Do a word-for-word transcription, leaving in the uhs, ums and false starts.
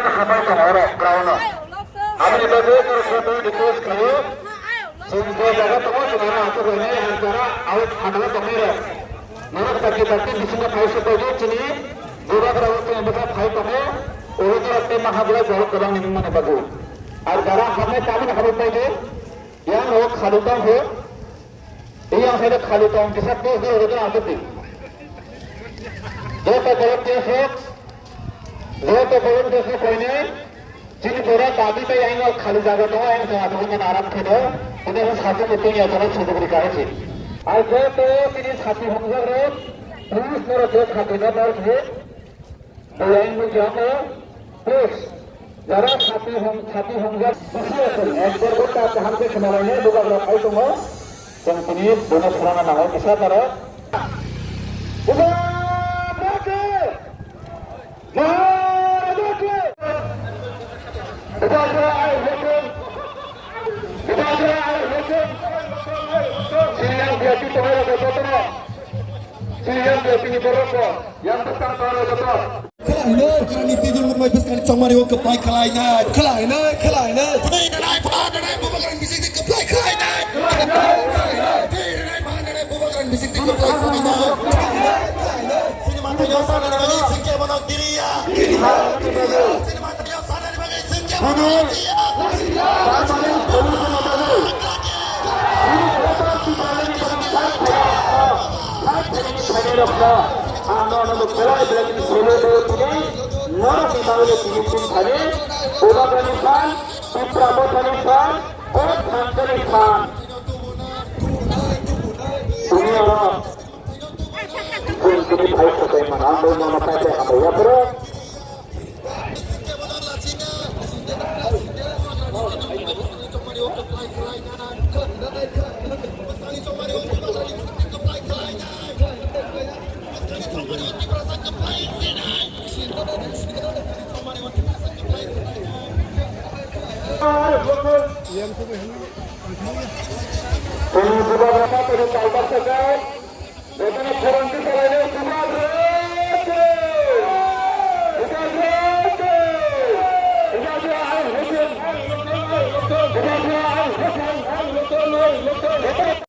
Hapai tongo oro ground o. Aboni bagwi norok joto request khlaio. Chwng je jaga tongo, chwng ano achuk lainai, ang jara out phataro tongnai rok. Norok dakti dakti bisingo phai se paidi chini bubagra o chwng bwsa phai tongo. Oro norok tei maha bwlai borok kwbang ni wngmani bagwi. Ar jara hamnai tamoni hamwi paidi. Yang rok khali tong khe. Yang hai khali tong kisa post di oro achuk di. Joto borok tei se Joto volunteers no koinai, chini borok dabi tei ayang o khali jaga tongo, ayang chwng achugwi mano aram khe do, tini ang sati meeting ya chwng sujugri kahai se. Ar joto tini sati hamjak rok, police norok je sati no nor khe, bo ayang bo jamo, please, jara sati hom, sati hamjak, bisi achung, ek der ghonta kaham khe khna lainai, bubagra phai tongo, chwng tini bono khulana nango, kisa norok. Bubagra khe! Khlainai, khlainai, twijlangni twijlangni chongmani o kwplai khlainai, khlainai, khlainai. Twi rwnai, pha rwnai, bubagrani bisingtwi kwplai khlainai. Khlainai, khlainai. Twi rwnai, pha rwnai, bubagrani bisingtwi kwplai khlainai. Khlainai, khlainai. Chini manthai no sanani bagwi singkhe bono kiriya. Kiriya. Chini manthai no sanani bagwi singkhe bono kiriya. Ang no no belai belai ni solo do tini norok ni bagwi tini tin thani Bubagrani phan, Tipra Mothani phan, Kok Thansani phan. Tini oro Kun kini phai sakai mana, ang bai mama paite hambai ya bro. Tini bubagra tini kalbak sakai. Betana khorang kisa lainai, bubagra